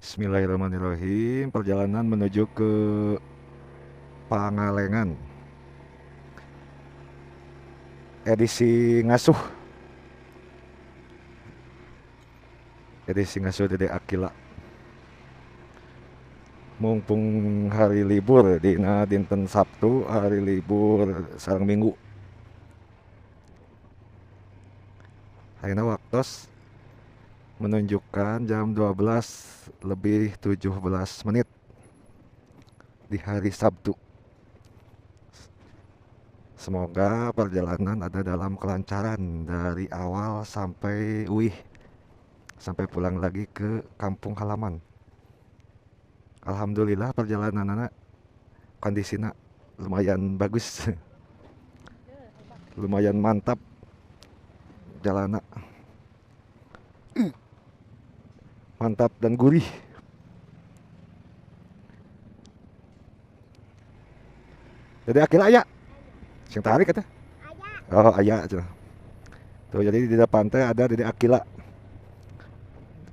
Bismillahirrahmanirrahim. Perjalanan menuju ke Pangalengan. Edisi ngasuh. Edisi ngasuh Dede Akila. Mumpung hari libur dina dinten Sabtu, hari libur sareng Minggu. Ayeuna waktos menunjukkan jam 12:17 di hari Sabtu. Semoga perjalanan ada dalam kelancaran dari awal sampai uih, sampai pulang lagi ke kampung halaman. Alhamdulillah perjalanan anak kondisinya lumayan bagus, lumayan mantap jalanan, mantap dan gurih. Jadi Akila aya, sing tarik kata. Oh aya, tuh. Jadi di depan teh ada Dede Akila,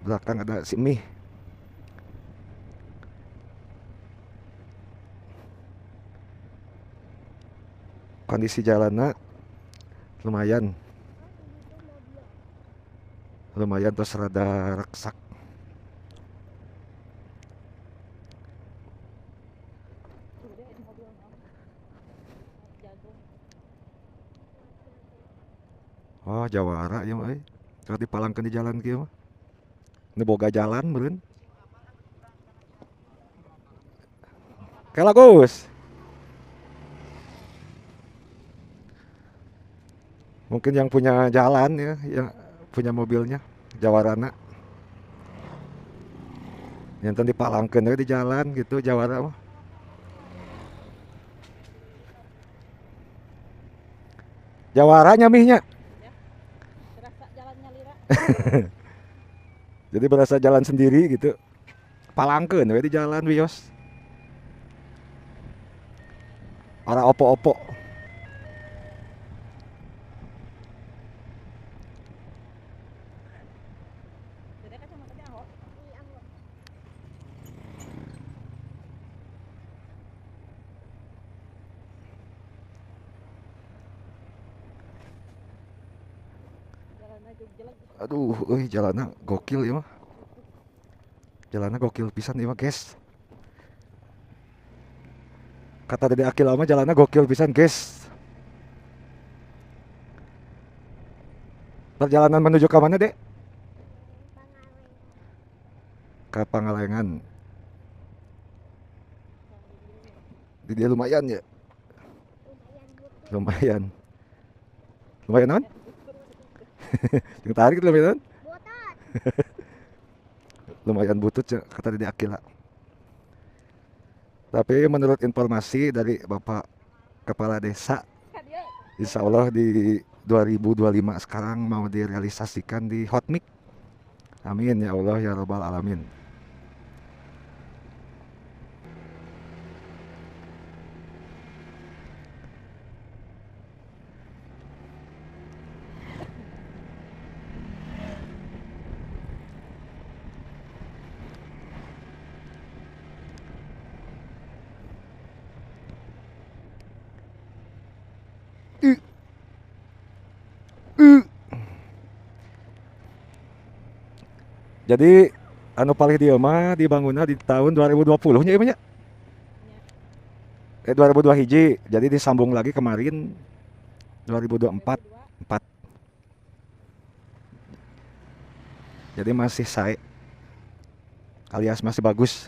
belakang ada si Mih. Kondisi jalannya lumayan, lumayan terus rada reksak. Oh jawara ya mah, kalau dipalangkeun di jalan kieu mah, ini boga jalan meureun. Kela Gus. Mungkin yang punya jalan ya, yang punya mobilnya jawarana. Yang tadi dipalangkeun di jalan gitu jawara mah. Jawaranya mihnya. Ya, berasa jalannya lira. Jadi berasa jalan sendiri gitu. Palangkeun we di jalan wios. Ora opo-opo. Aduh, euy jalanna gokil ieu mah. Jalanna gokil pisan ieu mah, guys. Kata Dede Akila mah jalanna gokil pisan, guys. Perjalanan menuju ke mana, Dek? Ke Pangalengan. Di dia lumayan ya? Lumayan. Lumayan naon? Yang tarik lumayan. Lumayan butut ya, kata Dede Akila. Tapi menurut informasi dari Bapak Kepala Desa, insya Allah di 2025 sekarang mau direalisasikan di Hotmix. Amin ya Allah ya Robbal Alamin. Jadi anu paling dieu mah dibangunna di tahun 2020 nya ieu mah nya. 2002 hiji. Jadi disambung lagi kemarin 2024. 4. Jadi masih sae alias masih bagus.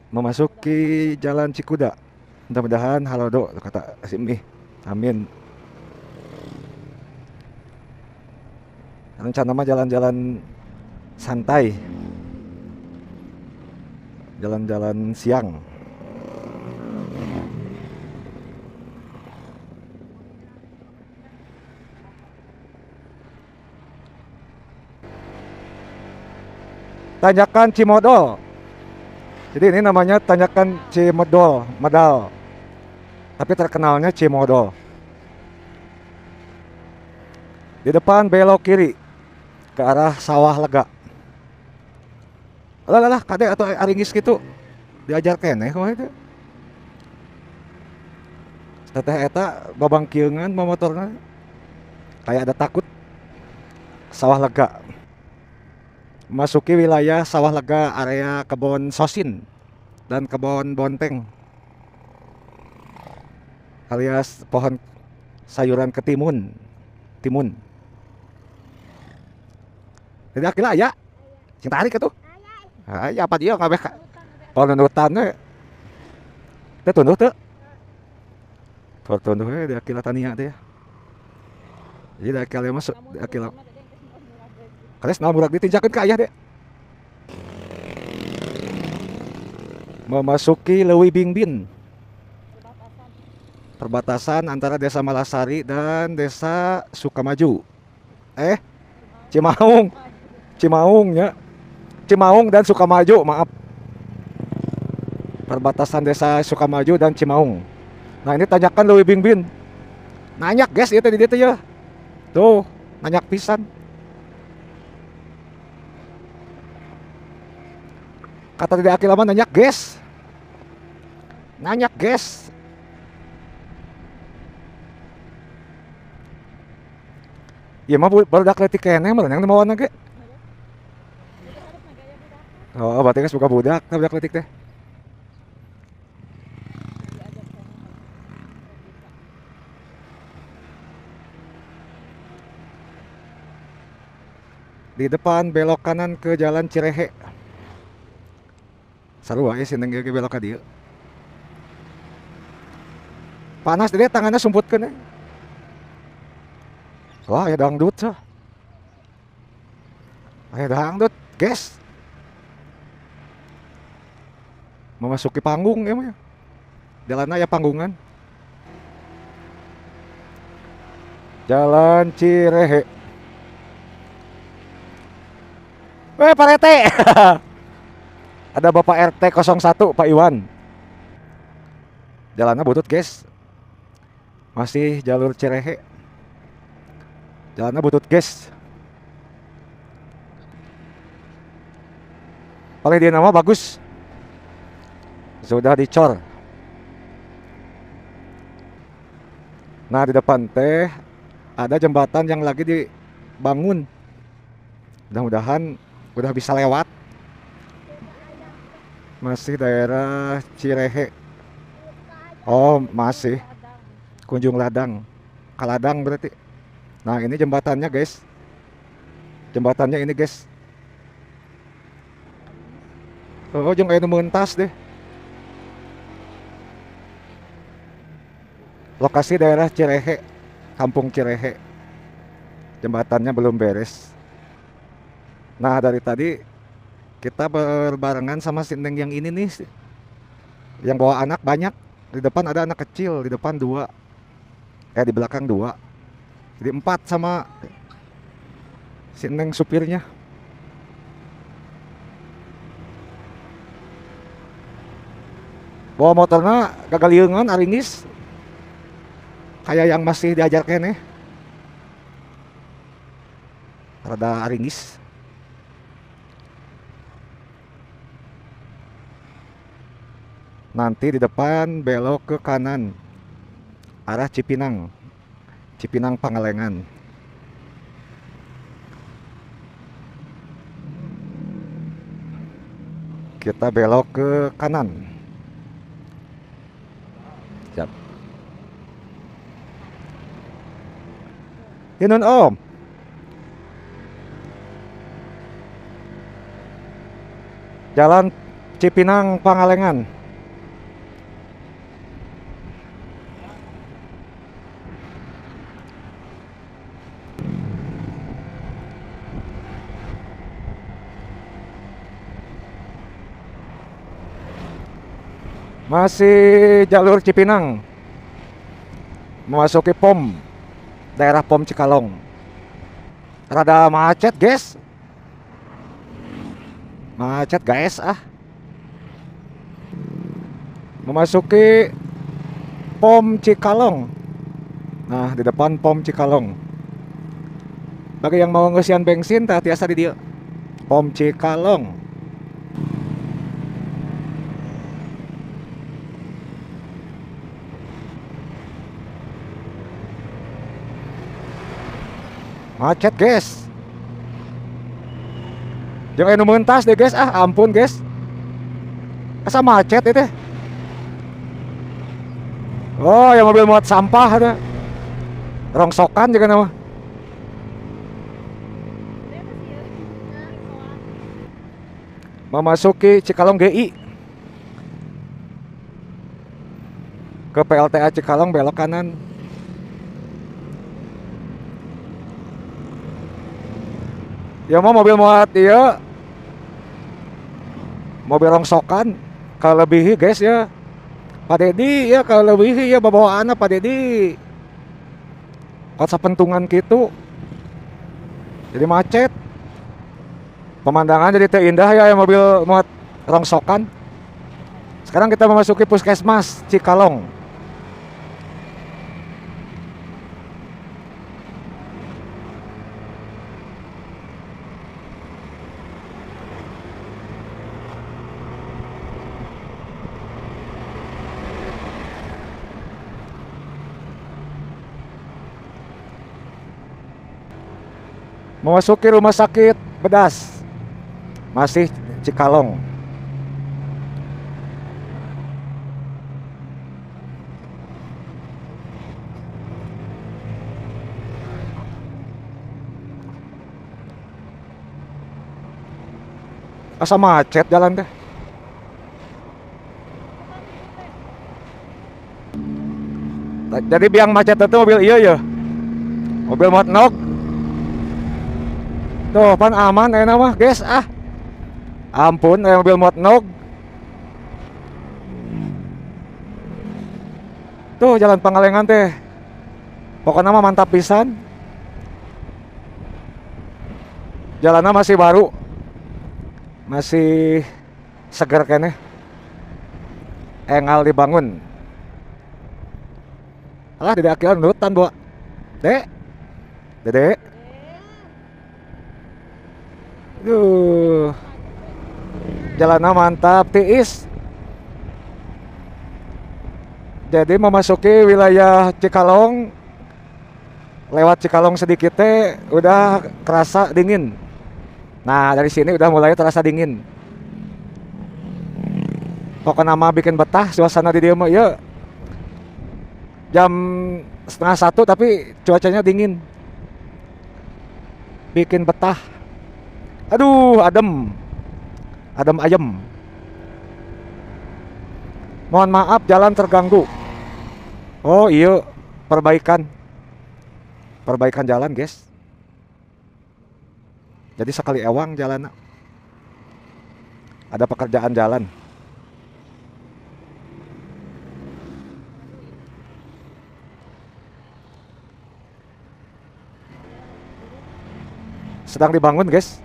Memasuki Jalan Cikuda. Mudah-mudahan halodo kata si Mih. Amin. Rencana mah jalan-jalan santai, jalan-jalan siang. Tanjakan Cimodol. Jadi ini namanya Tanjakan Cimodol, Medal. Tapi terkenalnya Cimodol. Di depan belok kiri ke arah Sawah Lega. Alah alah kade atau aringis gitu. Diajar keneh kumaha itu. Teteh eta babangkiungan motorna. Kayak ada takut. Sawah Lega. Masuki wilayah Sawah Lega, area Kebon Sosin dan Kebon Bonteng, alias pohon sayuran ketimun, timun. Jadi akila aya, sing tarik atuh. Aya apa dia ngabeh ka? Oh nunutan we. Teu tunduh teu? Teu tunduh we di akila tania teh ya. Jadi di akila masuk di akila. Kales naon murag ditinjakeun ka ayah deh. Memasuki Leuwi Bingbin. Perbatasan antara Desa Malasari dan Desa Sukamaju. Cimaung. Cimaung ya. Cimaung dan Sukamaju, maaf. Perbatasan Desa Sukamaju dan Cimaung. Nah, ini tanyakan Leuwi Bingbin. Nanyak guys, ieu teh di dieu teh ya. Tuh, nanyak pisan. Kata tidak akil lama nanyak guys. Nanyak guys. Iya mah barudak leutik keneh mah yang mawana ge. Oh, berarti geus buka budak, tah budak leutik teh. Di depan belok kanan ke Jalan Cirehe. Sarua wae sih neng ge belok ka dieu. Panas dia tangannya sumputkeun eh. Wah, aya dangdut sah. Aya dangdut, guys. Memasuki panggung ya mah. Jalanna aya panggungan. Jalan Cirehe. Weh, Pak RT. Ada Bapak RT 01, Pak Iwan. Jalannya butut, guys. Masih jalur Cirehe. Jalannya butut, guys. Paling dia nama bagus. Sudah dicor. Nah, di depan teh ada jembatan yang lagi dibangun. Mudah-mudahan udah bisa lewat. Masih daerah Cirehe. Oh, masih. Kunjung Ladang. Kaladang berarti. Nah, ini jembatannya, guys. Jembatannya ini, guys. Oh, jeung aya nu meuntas deh. Lokasi daerah Cirehe, Kampung Cirehe. Jembatannya belum beres. Nah, dari tadi kita berbarengan sama si Neng yang ini nih. Yang bawa anak banyak. Di depan ada anak kecil, di depan dua. Di belakang dua. Jadi empat sama si Neng supirnya. Bawa motornya gagaliungan aringis. Kayak yang masih diajar keneh. Rada aringis. Nanti di depan belok ke kanan arah Cipinang. Cipinang Pangalengan. Kita belok ke kanan. Siap. Tinun Om. Jalan Cipinang Pangalengan. Masih jalur Cipinang. Memasuki POM, daerah POM Cikalong. Rada macet, guys. Macet, guys, ah. Memasuki POM Cikalong. Nah, di depan POM Cikalong. Bagi yang mau ngeusian bensin tah tiasa di dieu. Pom Cikalong. Macet, guys. Jangan nu mentas deh, guys. Ah, ampun, guys. Asa macet itu. Oh, yang mobil muat sampah ada. Rongsokan juga nama. Memasuki Cikalong GI. Ke PLTA Cikalong belok kanan. Ya mau mobil muat iya. Mobil rongsokan kelebihi guys ya. Pak Dedi ya kelebihi ya bawaanna Pak Dedi. Kot sapentungan gitu. Jadi macet. Pemandangan jadi teu indah ya mobil muat rongsokan. Sekarang kita memasuki Puskesmas Cikalong. Memasuki rumah sakit Bedas. Masih Cikalong. Asa macet jalan teh. Jadi biang macet itu mobil iya ya. Mobil muat nog. Tuh, pan aman enak mah, guys. Ah. Ampun, mobil muat nog. Tuh jalan Pangalengan teh. Pokoknya mah mantap pisan. Jalannya masih baru. Masih seger keneh. Engal dibangun. Alah, Dede Akila nurutan, Bo. Dek. Dede. Duh. Jalannya mantap, tiis. Jadi memasuki wilayah Cikalong, lewat Cikalong sedikit teh udah kerasa dingin. Nah, dari sini udah mulai terasa dingin. Pokoknya mah bikin betah suasana di dieu mah ieu. Jam 12:30 tapi cuacanya dingin. Bikin betah. Aduh, adem. Adem ayem. Mohon maaf jalan terganggu. Oh iya, perbaikan. Perbaikan jalan, guys. Jadi sekali ewang jalan. Ada pekerjaan jalan. Sedang dibangun, guys.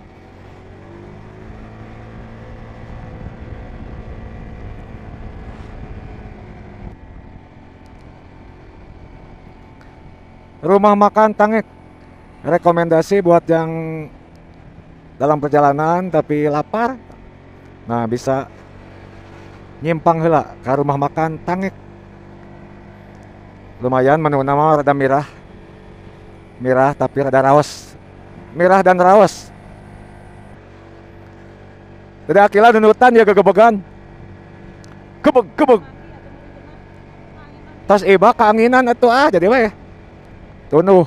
Rumah makan Tangek. Rekomendasi buat yang dalam perjalanan tapi lapar. Nah, bisa nyimpang heula ke rumah makan Tangek. Lumayan menu nama rada mirah. Mirah tapi rada raos. Mirah dan raos. Dede Akila nunutan ya gegebegan. Gebeg gebeg. Tas iba keanginan atuh ah jadi we. Tunuh.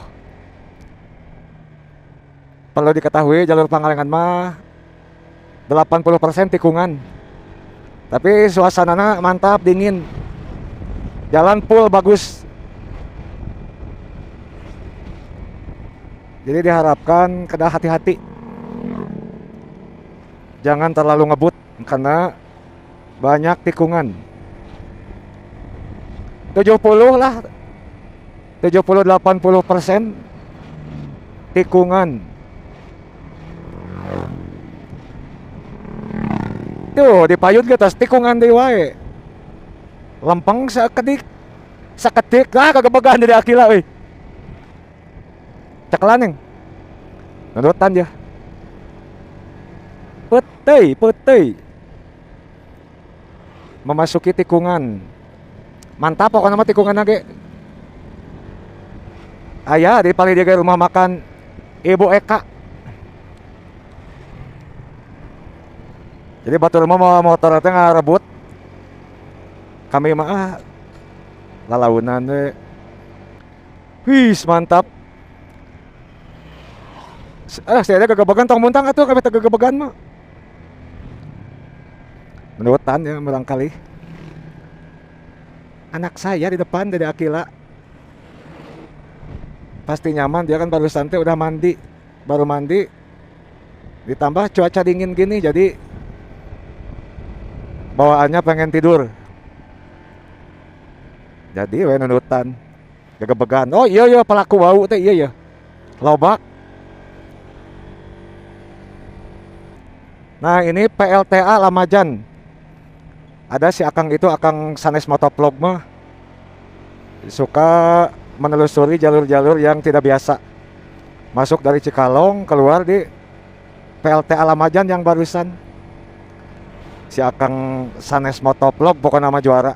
Perlu diketahui jalur Pangalengan mah 80% tikungan. Tapi suasananya mantap, dingin. Jalan full bagus. Jadi diharapkan kedah hati-hati. Jangan terlalu ngebut karena banyak tikungan. 70 lah. 70-80% tikungan. Tuh dipayun ke atas tikungan deui wae. Lempeng sakedik. Sakedik lah kagebegan dari Akila euy. Ceklan yang. Nonton ya. Petei, petei. Memasuki tikungan. Mantap pokoknya mah tikungan lagi. Aya di paling dia rumah makan Ibu Eka. Jadi batur mah mau motor teh ngarebut. Kami mah lalaunan we. Wih, mantap. Saya ada gegebegan tong muntang atuh kami teh gegebegan mah. Menurutan ya barangkali. Anak saya di depan Dede Akila. Pasti nyaman, dia kan baru santai udah mandi. Baru mandi ditambah cuaca dingin gini jadi bawaannya pengen tidur. Jadi we nunutan gegebegan. Oh iya iya pelaku bau teh iya ya. Lobak. Nah, ini PLTA Lamajan. Ada si Akang itu, Akang Sanes Motovlog mah suka menelusuri jalur-jalur yang tidak biasa. Masuk dari Cikalong, keluar di PLTA Lamajan yang barusan. Si Akang Sanes Motovlog pokoknya nama juara.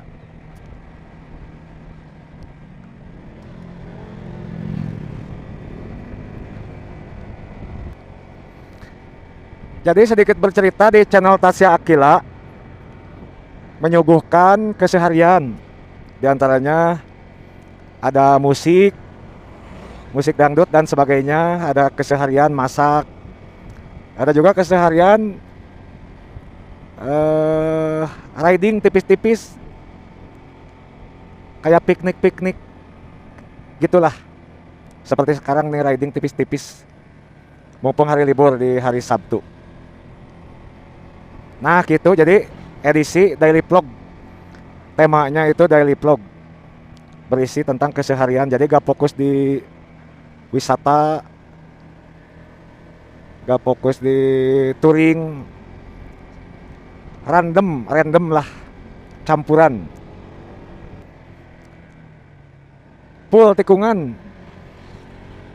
Jadi sedikit bercerita di channel Tasya Aqilla, menyuguhkan keseharian. Di antaranya ada musik, musik dangdut dan sebagainya, ada keseharian masak, ada juga keseharian riding tipis-tipis, kayak piknik-piknik gitulah. Seperti sekarang nih riding tipis-tipis, mumpung hari libur di hari Sabtu. Nah gitu, jadi edisi daily vlog, temanya itu daily vlog, berisi tentang keseharian. Jadi gak fokus di wisata, gak fokus di touring, random, random lah, campuran. Full tikungan,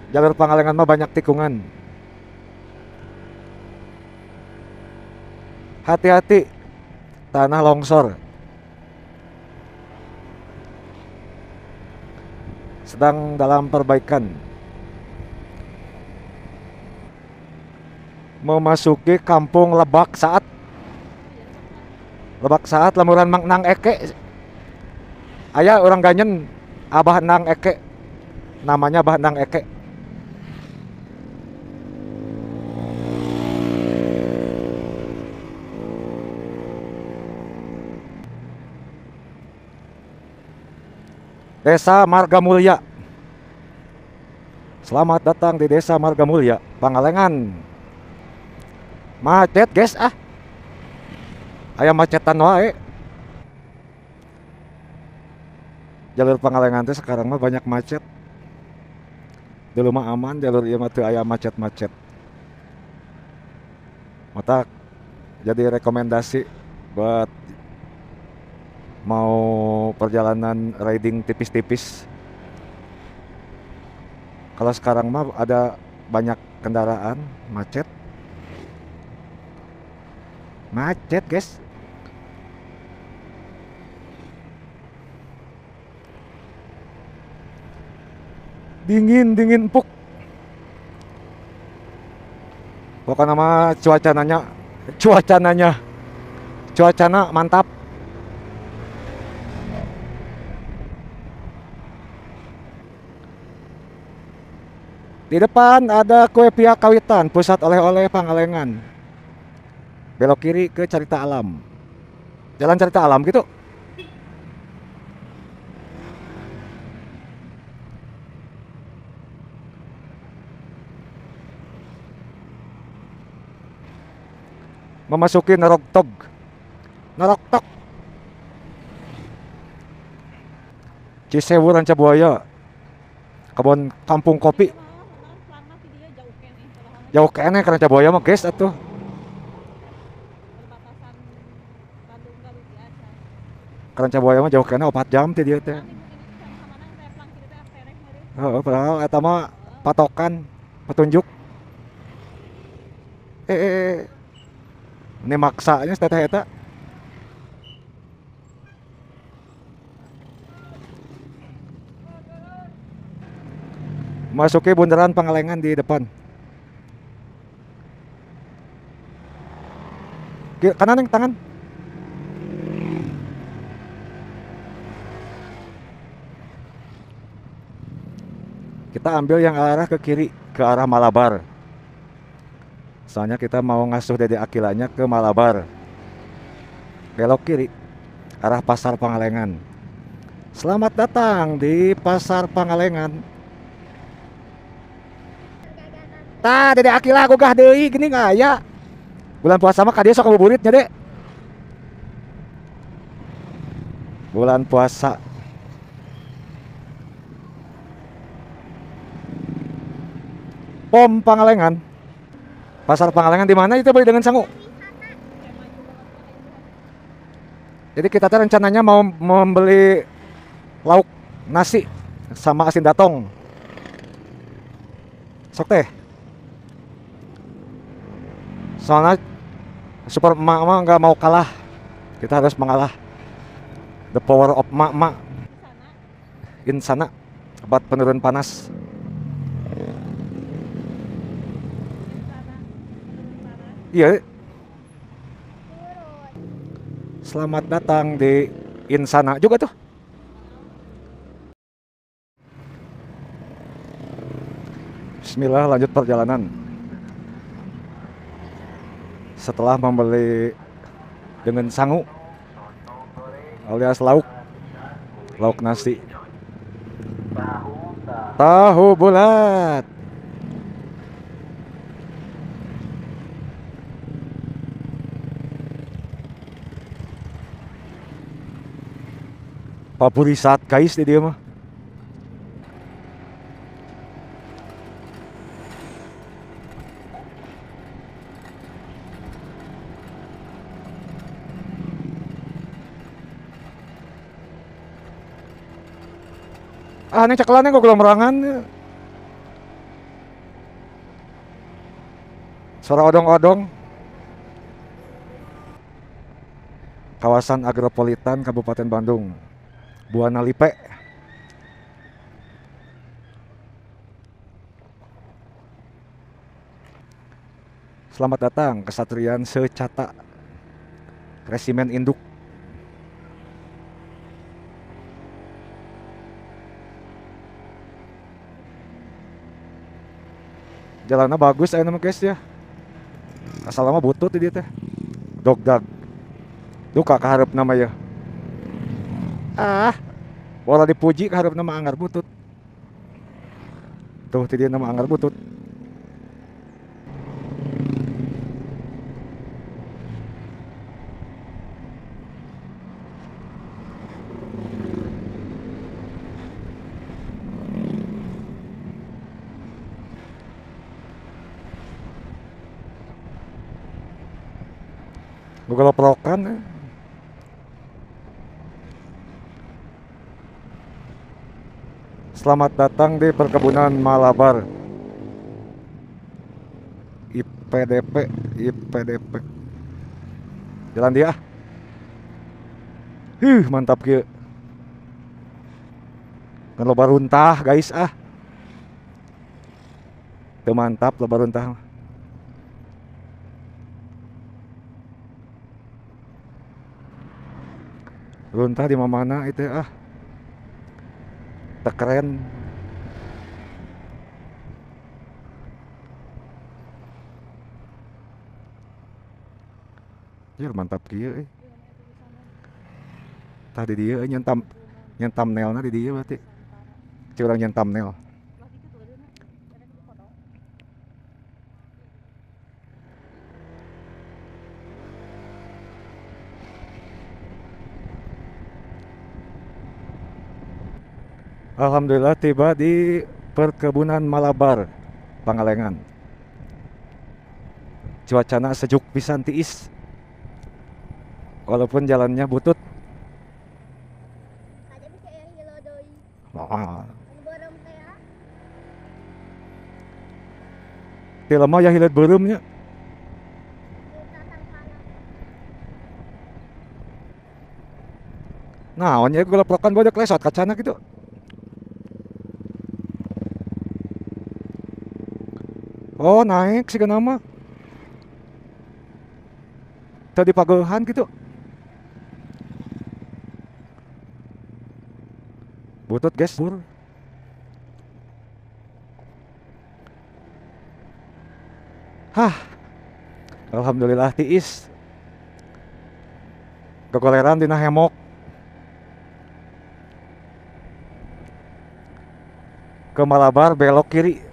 jalur Pangalengan mah banyak tikungan. Hati-hati, tanah longsor. Sedang dalam perbaikan. Memasuki kampung Lebak Saat. Lebak Saat lamuran Mang Nang Eke. Aya orang Ganyen, Abah Nang Eke. Namanya Abah Nang Eke. Desa Margamulya. Selamat datang di Desa Margamulya, Pangalengan. Macet guys ah. Aya macetan wae. Jalur Pangalengan teh sekarang mah banyak macet. Dulu mah aman, jalur ieu mah teu aya macet-macet. Mata jadi rekomendasi buat mau perjalanan riding tipis-tipis. Kalau sekarang mah ada banyak kendaraan, macet. Macet, guys. Dingin, dingin empuk. Pokoknya mah cuacana mantap. Di depan ada kue pia kawitan, pusat oleh-oleh Pangalengan. Belok kiri ke Carita Alam. Jalan Carita Alam gitu. Memasuki Narogtog. Narogtog. Cisewu Rancabuaya. Kebun Kampung Kopi. Jauh kene karena Rancabuaya mah guys atuh. Rancabuaya mah jauh kene 4 jam teh dia teh. Heeh, padahal eta mah patokan petunjuk. Ini maksanya teteh eta. Masuki bundaran Pangalengan di depan. Kanan yang tangan. Kita ambil yang arah ke kiri, ke arah Malabar. Soalnya kita mau ngasuh Dede Akilanya ke Malabar. Belok kiri, arah Pasar Pangalengan. Selamat datang di Pasar Pangalengan. Tah, Dede Akila gugah deui geuning aya. Bulan puasa mah ka dieu sok ngabuburit nya, Dek. Bulan puasa. Pom Pangalengan. Pasar Pangalengan di mana itu beli dengan sangu? Jadi kita teh rencananya mau membeli lauk nasi sama asin datong. Sok teh. Soalnya super emak-emak nggak mau kalah. Kita harus mengalah. The power of emak-emak. Insana, obat penurun panas. Iya. Selamat datang di Insana juga tuh. Bismillah, lanjut perjalanan. Setelah membeli dengan sangu alias lauk, lauk nasi, tahu bulat. Papurisat guys di dia mah. Ah, ini cekelannya kok gelombrangan. Suara odong-odong. Kawasan Agropolitan Kabupaten Bandung. Buana Lipe. Selamat datang Kesatrian Secata Resimen Induk. Jalannya bagus ayeuna mah guys ya. Asal lama butut di dieu teh. Dogdag. Duka kaharepna mah ya. Ah, bola dipuji kaharepna mah anggar butut. Tuh ti dieu mah anggar butut. Goloprokan ya. Selamat datang di perkebunan Malabar. IPDP, IPDP. Jalan dia. Huh, mantap kieu. Kan loba runtah, guys ah. Teu mantap loba runtah. Runtah di mana itu ah. Teu keren. Ya mantap kieu euy. Tah di dieu euy nyen thumbnailna di dieu berarti. Cik urang nyen thumbnail. Alhamdulillah tiba di perkebunan Malabar Pangalengan. Cuacana sejuk pisan tiis. Walaupun jalannya butut. Oh. Ti lama ya hileut beureum nya. Naon ya goleplokan bodoh klesot kacana gitu. Oh, naik sih nama. Tadi pagehan gitu. Butut guys, bur. Hah. Alhamdulillah tiis. Kekoleran dina hemok. Ke Malabar belok kiri.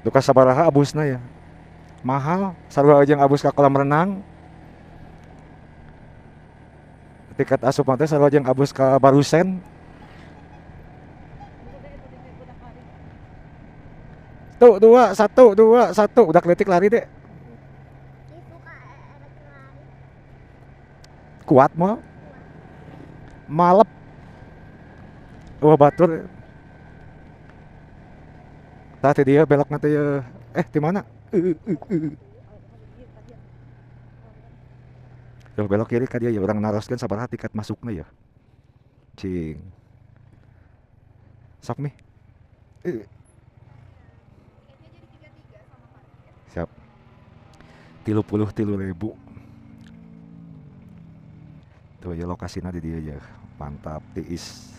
Duka sabaraha abusna ya. Mahal, sarua jeung abus ka kolam renang. Tiket asup mah teh sarua jeung abus ka Barusen. Tuh, 2, 1, 2, 1. Udah kletik lari deh. Kuat mah. Malep. Wah batur. Tah ti dia belok nanti ya. Di mana? Tuh belok kiri ka dia ya, urang naroskeun sabaraha tiket masukna ya. Cing. Sok nih. Siap. 33.000. Tuh ya lokasinya di dia ya. Mantap tiis.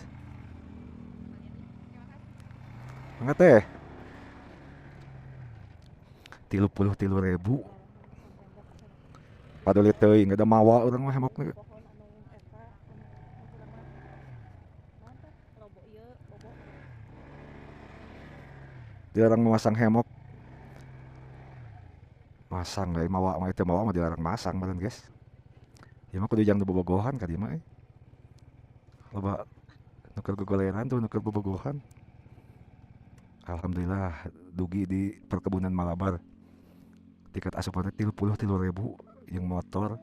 Mangga teh. 33.000. Paduli teuing ada mawa urang mah hemokna. Dilarang memasang hemok. Masang euy mawa mah itu mawa mah dilarang masang meureun guys. Ieu mah kudu jang nu bobogohan ka dieu mah euy. Loba nu keur gogoleran tuh nu keur bobogohan. Alhamdulillah dugi di perkebunan Malabar. Tiket asupan teh 33.000 jeung motor.